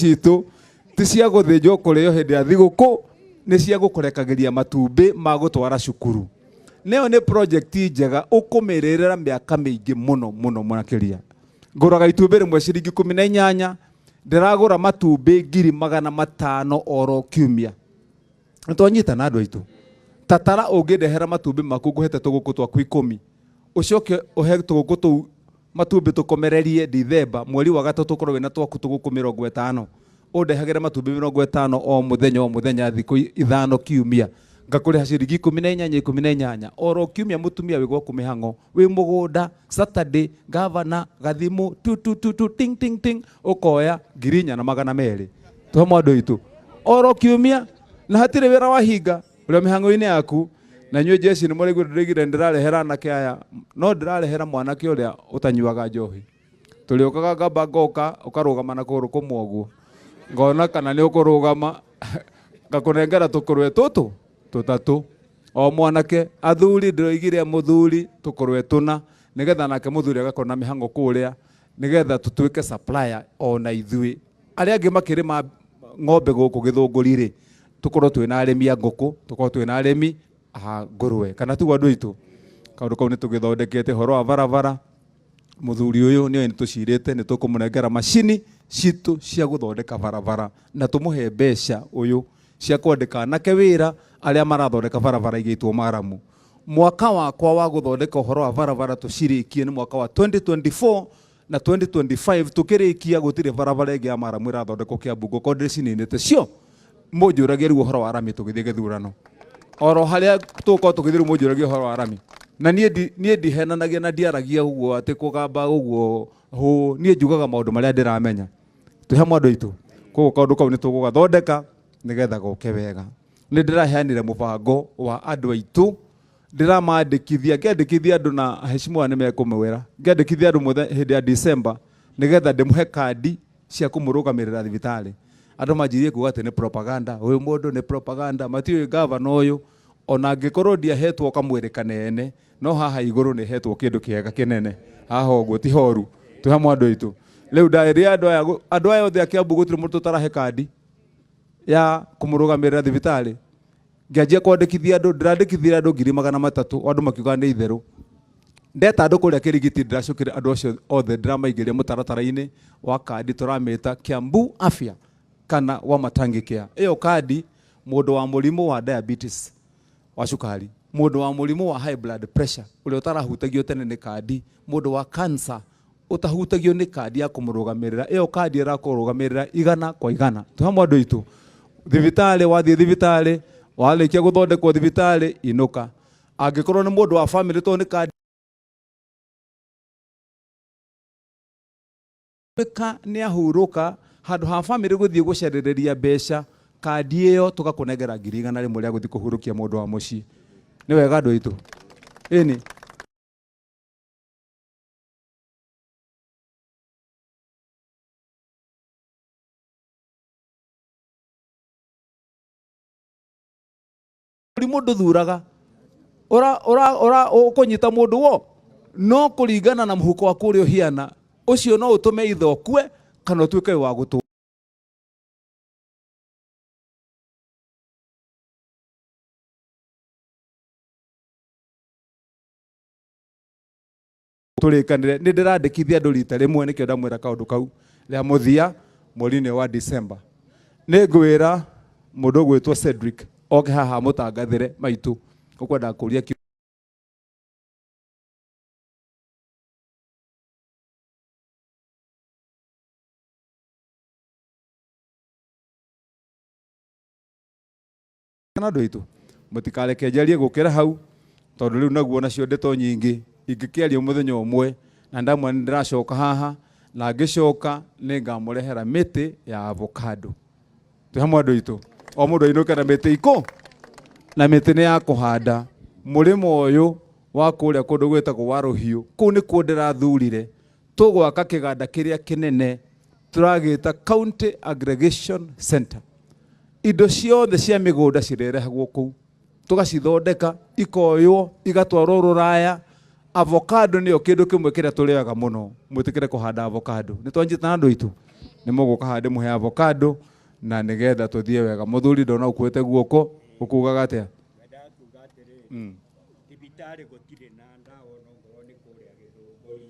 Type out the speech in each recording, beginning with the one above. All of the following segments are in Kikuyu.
Citũ ti cia gũthĩnjwo kũrĩo hĩndĩ ya thigũkũ, nĩ cia gũkũrekagĩria matumbĩ ma gũtwara cukuru. Nĩyo nĩ project njega ũkũmĩrĩrĩra mĩaka mĩingĩ mũno mũno makĩria. Ngũraga itumbĩ rĩmwe ciringi 18, ndĩragũra matumbĩ 500,000 oro kiumia. Nĩ twanyitana andũ aitũ. Tatara ũngĩndehera matumbĩ maku ngũhete tũgũkũ twaku 10, ũcoke ũhe tũgũkũ tũu matumbĩ tũkomererie Dithemba, mweri wa gatatũ ũkorwo wĩna twaku tũgũkũ 50. Ũndehagĩre matumbĩ 50 o mũthenya o mũthenya thikũ 5 kiumia. Ngakũrĩha ciringi 18 18. Oro kiumia mũtumia wĩ gwaku mĩhang'o, wĩ mũgũnda, Saturday, gavana, gathimũ, tu tu tu tu, ting ting ting, ũkoya 4,200. Tũhe mwandũ witũ. Oro kiumia, na hatirĩ wĩra wahinga, ũrĩa mĩhang'o-inĩ yaku. Na inyuĩ jeshi nĩ mũraigua ndĩraigire ndĩrarehera anake aya, no ndĩrarehera mwanake ũrĩa ũtanyuaga njohi. Tũrĩũkaga ngamba ngoka, ũkarũgama na kũgũrũ kũmwe ũguo. Ngona kana nĩ ũkũrũgama, ngakũnengera tũkũrwe tũtũ tũtatũ. O mwanake, athuri ndĩroigire mũthuri tũkũrwe tũna, nĩgetha nake mũthuri agakorwo na mĩhang'o kũrĩa, nĩgetha tũtuĩke supplier ona ithuĩ. Arĩa angĩ makĩrĩma ng'ombe gũkũ Gĩthũngũri rĩ, tũkorwo twĩna arĩmi a ngũkũ, tũkorwo twĩna arĩmi a ngũrwe. Kana tiguo andũ aitũ? Kaũndũ kau nĩ tũgĩthondekete. Ũhoro wa barabara, mũthuri ũyũ nĩ oĩ nĩ tũcirĩte, nĩ tũkũmũnengera macini citũ cia gũthondeka barabara na tũmũhe mbeca ũyũ cia kwandĩka anake wĩra arĩa marathondeka barabara igĩtwo maramu. Mwaka wakwa wa gũthondeka ũhoro wa barabara tũcirĩkie nĩ mwaka wa 2024 na 2025 tukirikia gutire barabara ĩngĩ ya maramu ĩrathondekwo Kiambu ngũkorwo ndĩcininĩte cio. Mũnjũragie rĩu ũhoro wa rami tũgĩthiĩ gĩthurano oro harĩa tũgũkorwo tũgĩthiĩ rĩu mũnjũragie ũhoro wa rami. Na niĩ ndihenanagia na ndiaragia ũguo atĩ kũgamba ũguo hũ, niĩ njugaga maũndũ marĩa ndĩramenya. Twĩ hamwe andũ aitũ, koguo kaũndũ kau nĩ tũgũgathondeka nĩgetha goke wega. Nĩ ndĩraheanire mũbango wa andũ aitũ, ndĩramandĩkithia, ngĩandĩkithia andũ na heshima nĩ mekũmwĩra, ngĩandĩkithia andũ hĩndĩ ya December nĩgetha ndĩmũhe kandi cia kũmũrũgamĩrĩra thibitarĩ. Andũ manjirie kuga atĩ nĩ propaganda, ũyũ mũndũ nĩ propaganda, matiũĩ gavana ũyũ, ona angĩkorwo ndiahetwo kamwĩrĩ kanene, no haha igũrũ nĩ hetwo kĩndũ kĩega kĩnene. Haha ũguo ti horu, twĩ hamwe andũ aitũ. Rĩu ndarĩria andũ aya, andũ aya othe a Kiambu gũtirĩ mũndũ tũtarahe kandi ya kũmũrũgamĩrĩra thibitarĩ. Ngĩanjia kwandĩkithia andũ, ndĩrandĩkithia andũ 300,000, andũ makiuga nĩ itherũ. Ndeta andũ kũrĩa Kĩrigiti, ndĩracokire andũ acio othe ndĩramaingĩria mũtaratara-inĩ wa kandi tũramĩta Kiambu Afya kana wa Matangi Care. Ĩyo kandi mũndũ wa mũrimũ wa diabetes wa cukari, mũndũ wa mũrimũ wa high blood pressure ũrĩa ũtarahutagio tene nĩ kandi, mũndũ wa cancer ũtahutagio nĩ kandi ya kũmũrũgamĩrĩra, ĩyo kandi ĩrakũrũgamĩrĩra igana kwa igana. Twĩ hamwe andũ aitũ. Thibitarĩ, wathiĩ thibitarĩ, warĩkia gũthondekwo thibitarĩ, inũka. Angĩkorwo nĩ mũndũ wa family tondũ nĩ kandi ka nĩ ahurũka, handũ ha family gũthiĩ gũcerereria mbeca, kandi ĩyo tũgakũnengera 100,000 rĩa gũthiĩ kũhurũkia mũndũ wa mũciĩ. Nĩ wega andũ aitũ? Ĩni. Mũrimũ ndũthuraga ura ura ura ũkũnyita mũndũ wo no kũringana na mũhuko waku ũrĩa ũhiana, ũcio no ũtũme ithe ũkue kana ũtuĩke wa gũtũra. Tũrĩkanĩre nĩ ndĩrandĩkithia andũ rita rĩmwe, nĩkĩo ndamwĩra kaũndũ kau rĩa mũthia mweri-inĩ wa December. Nĩ ngwĩra mũndũ ũgwĩtwo Cedric oke haha amũtangathĩre maitũ ũkwenda kũria na andũ aitũ mũtikareke njarie gũkĩra hau, tondũ rĩu naguo nacio ndeto nyingĩ ingĩkĩaria mũthenya ũmwe, na ndamwĩra nĩ ndĩracoka haha, na ngĩcoka nĩ ngamũrehera mĩtĩ ya avocado. Twĩ hamwe andũ aitũ, o mũndũ ainũke na mĩtĩ ikũ, na mĩtĩ nĩ ya kũhanda. Mũrĩmo ũyũ wa kũrĩa kũndũ gwĩtagwo wa Rũhiũ, kũu nĩkuo ndĩrathurire tũgwaka kĩganda kĩrĩa kĩnene tũragĩta County Aggregation Center. Indo ciothe cia mĩgũnda cirerehagwo kũu, tũgacithondeka, ikoywo, igatwarwo rũraya. Avocado nĩyo kĩndũ kĩmwe kĩrĩa tũrĩaga mũno, mwĩtĩkĩre kũhanda avocado. Nĩ twanjĩte na andũ aitũ. Nĩ mũgũka haha ndĩmũhe avocado na nĩgetha tũthiĩ wega. Mũthuri ndona ũkuĩte guoko, ũkugaga atĩa? Ngwendaga kuga atĩrĩrĩ, thibitarĩ gũtirĩ na ndawa ona ongorwo nĩ kũrĩa Gĩthũngũri.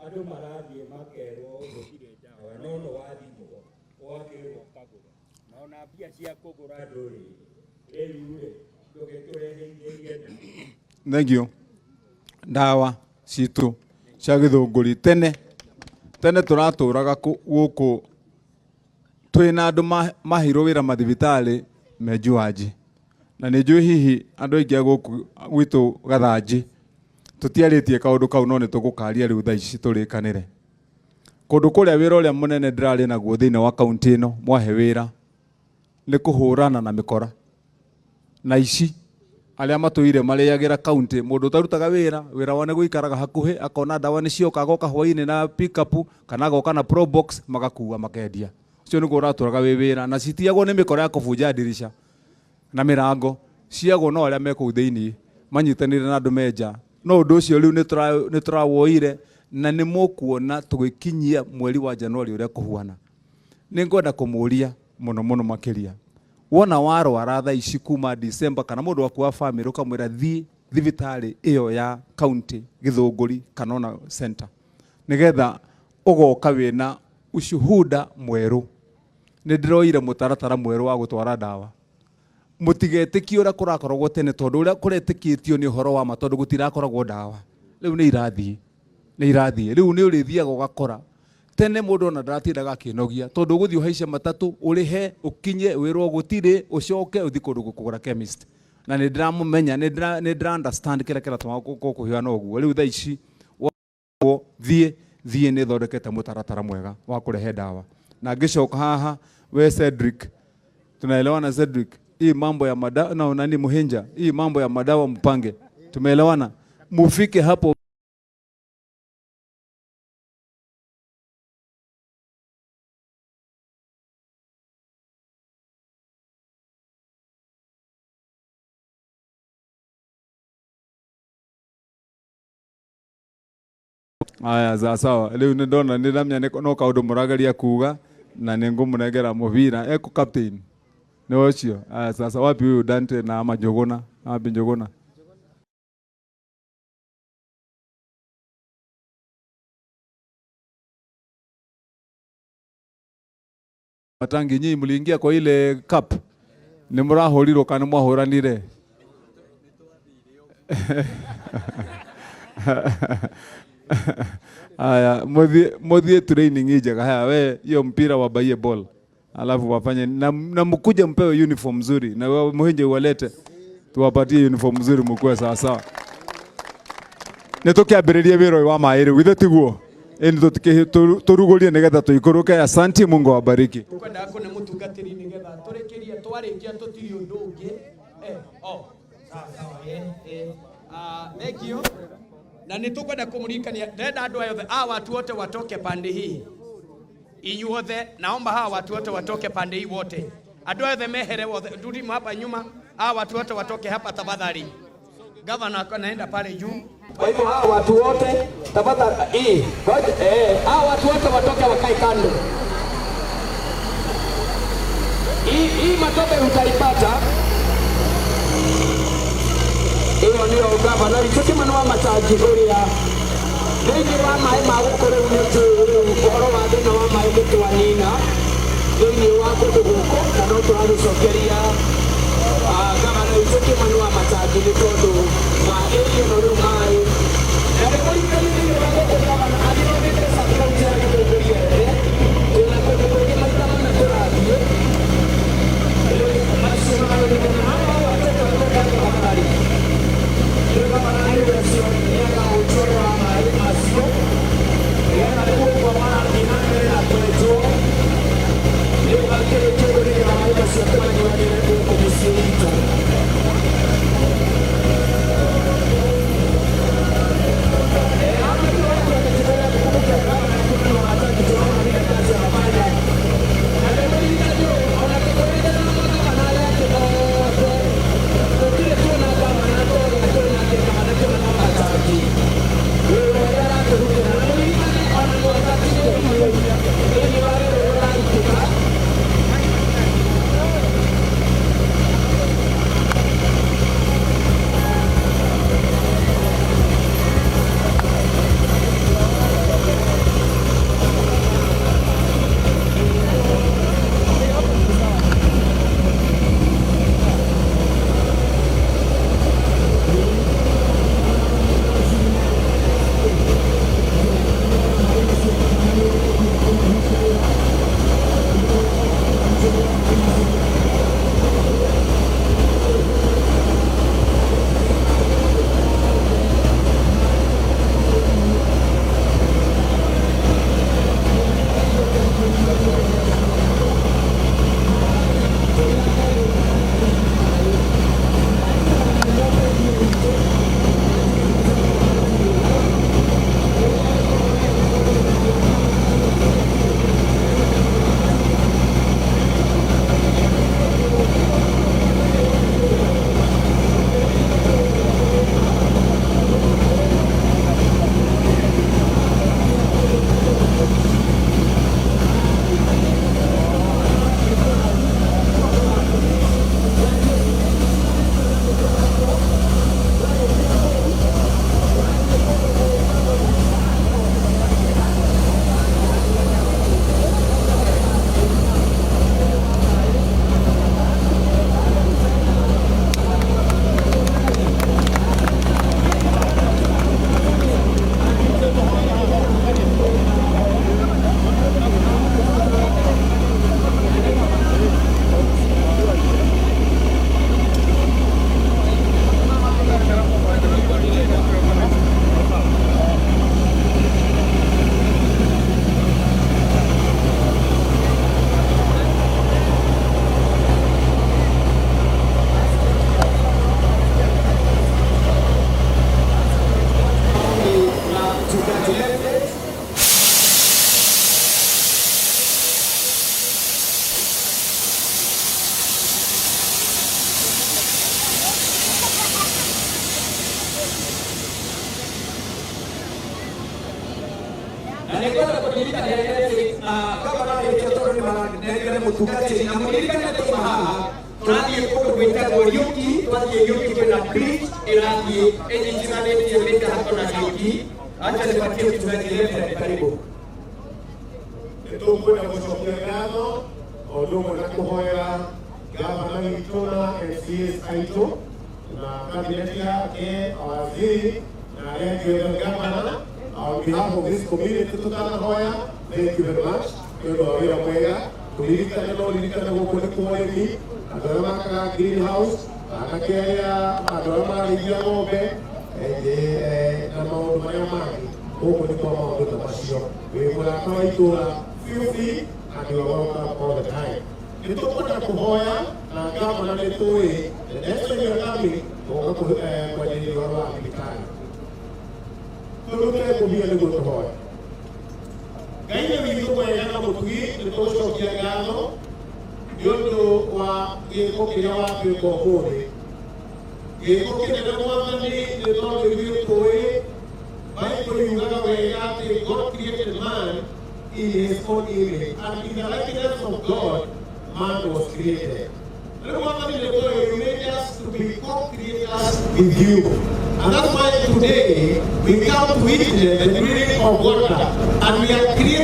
Andũ marathiĩ makerwo gũtirĩ ndawa, no nĩ wathimwo ũgakĩrwo ũkagũre. Na ona mbia cia kũgũra ndũrĩ. Rĩu rĩ, ndũgĩtũrehithĩrie ndawa. Thank you. Ndawa citũ cia Gĩthũngũri tene tene tũratũraga gũkũ twĩna andũ maheirwo wĩra mathibitarĩ me Juanji, na nĩ njũĩ hihi andũ aingĩ a gũkũ gwitũ Gathanji tũtiarĩtie kaũndũ kau, no nĩ tũgũkaria rĩu thaa ici tũrĩkanĩre. Kũndũ kũrĩa wĩra ũrĩa mũnene ndĩrarĩ naguo thĩinĩ wa kaunti ĩno mwahe wĩra nĩ kũhũrana na mĩkora na ici arĩa matũire marĩagĩra kaunti. Mũndũ ũtarutaga wĩra, wĩra wa nĩ gũikaraga hakuhĩ, akona ndawa nĩ cioka, agoka hwainĩ na pickup kana agoka na probox magakua makendia. Ũcio nĩguo ũratũraga wĩ wĩra, na citiagwo nĩ mĩkora ya kũbunja ndirica na mĩrango, ciagwo no arĩa me kũu thĩinĩ manyitanĩire na andũ me nja. No ũndũ ũcio rĩu nĩ tũrawoire na nĩ mũkuona tũgĩkinyia mweri wa Januari ũrĩa kũhuana. Nĩ ngwenda kũmũria mũno mũno makĩria, wona warwara thaa ici kuma December kana mũndũ waku wa famĩlĩ ũkamwĩra thiĩ thibitarĩ ĩyo ya county Gĩthũngũri kana ona center, nĩgetha ũgoka wĩna ushuhuda mwerũ. Nĩ ndĩroire mũtaratara mwerũ wa gũtwara ndawa. Mũtigetĩkie ũrĩa kũrakoragwo tene, tondũ ũrĩa kũretĩkĩtio nĩ ũhoro wa ma, tondũ gũtirakoragwo ndawa. Rĩu nĩ irathiĩ, nĩ irathiĩ. Rĩu nĩ ũrĩthiaga ũgakora tene mũndũ ona ndaratindaga akĩnogia, tondũ ũgũthiĩ ũhaice matatũ, ũrĩhe, ũkinye, wĩrwo gũtirĩ, ũcoke ũthiĩ kũndũ kũgũra chemist. Na nĩ ndĩramũmenya, nĩ ndĩra understand kĩrĩa kĩratũma kũhiana ũguo. Rĩu thaa ici thiĩ thiĩ nĩ thondekete mũtaratara mwega wa kũrehe ndawa. Na ngĩcoka haha, we Cedric, tunaelewana Cedric, hii mambo ya madawa na nani Muhinja, hii mambo ya madawa mpange, tumeelewana, mufike hapo. Aya, za sawa. Rĩu nĩ ndona nĩ ndamenya nĩ no kaũndũ mũrageria kuga na nĩ ngũmũnengera mũbira. Eko captain nĩ ũcio. Aya, sasa wapi huyu Dante na ama Njuguna? Wapi Njuguna? Matangi, nyinyi mliingia kwa ile cup, nĩ mũrahũrirwo kana mwahũranire? Aya, muthie training njega. Haya, we hiyo mpira wabaie ball, alafu wafanye na mkuje mpewe uniform nzuri, na wewe Muhinje uwalete tuwapatie uniform nzuri, mkuwe sawa sawa. Nĩ tũkĩambĩrĩrie wĩra ũyũ wa maĩ rĩu, githĩ tiguo? Ĩni tũrugũrie nĩgetha tũikũrũke. Asanti, Mungu awabariki. Tukwendaga kũne mũtungatĩri nĩgetha tũrĩkĩrie, twarĩkia tũtirĩ ũndũ ũngĩ. Oh, sawa sawa, eh. Ah, thank you. Na nĩ tũkwenda kũmũririkania, ndĩrenda andũ aya othe, hawa watu wote watoke pande hii. Inyuothe, naomba hawa watu wote watoke pande hii wote. Andũ aya othe mehere wothe, ndurimu hapa nyuma, hawa watu wote watoke hapa tafadhali. Governor anaenda pale juu. Kwa hivyo hawa watu wote tafadhali, ngoja, hawa watu wote watoke wakae kando. Hii matope utaipata. Hiyo ndio governor witũ Kimani wa Matangi ũrĩa thĩinĩ wa maĩ ma gũkũ rĩu nĩ njũĩ rĩu ũhoro wa thĩna wa maĩ nĩ twanina thĩinĩ wa kũndũ gũkũ, na no tũragĩcokeria gavana witũ Kimani wa Matangi nĩ tondũ wa area ĩno rĩu maĩ. Na nĩ mũririkanie thĩinĩ wa gũkũ gavana athiũrũrũkĩte sub-county ya Gĩthũngũri yothe, twĩna kũndũ kũngĩ maita mana tũrathiĩ. Rĩu macio maũndũ hawa watoto watoka tafadhali. Rĩu gavana nĩ ũcio nĩagaũtua wa maĩ macio nĩgetha rĩu ũguo marathiĩ na mbere na kwenjwo, rĩu makĩrĩkia ũguo nĩgetha maĩ macio tũmanyuanĩre gũkũ mĩciĩ itũ. Mũtungatĩri na mũririkane tuma haha tũrathiĩ kũndũ gwĩtagwo Riũki. Twathiĩ Riũki kwĩna bridge ĩrathiĩ ĩnyitithanĩtie Mĩkahato na Riũki. Acha nipatie mchungaji Reverend, karibu. Nĩ tũkwenda gũcokia ngatho o ũndũ ũmwe na kũhoera gavana witũ na MCAs aitũ na cabinet yake, waziri na arĩa angĩ othe. Gavana, on behalf of this community, tũtanahoya, thank you very much nĩ ũndũ wa wĩra mwega. Tũririkane no ririkane gũkũ nĩ kwa ũrĩmi, andũ arĩa makaga greenhouse, anake arĩa, andũ arĩa mararĩithia ng'ombe na maũndũ marĩa mangĩ. Gũkũ nĩ kwa maũndũ ta macio. Wĩ mũrata wa itũũra, feel free and you are welcome all the time. Nĩ tũkwenda kũhoya na gavana, nĩ tũĩ the next time you are coming, tũgoka kwanjĩrĩria ũhoro wa thibitarĩ. Tũrute ngũbia nĩguo tũhoe. Ngai nĩ witũ mwega na mũtugi, nĩ tũgũcokia ngatho nĩ ũndũ wa gĩko kĩrĩa watwĩka ũmũthĩ, gĩko kĩnene, Mwathani, nĩ tondũ ithuĩ tũĩ Bible yugaga wega atĩ God created man in his own image, and in the likeness of God man was created. Rĩu Mwathani, nĩ tũĩ you made us to be co-creators with you, and that's why today we come to witness the drilling of water and we are creating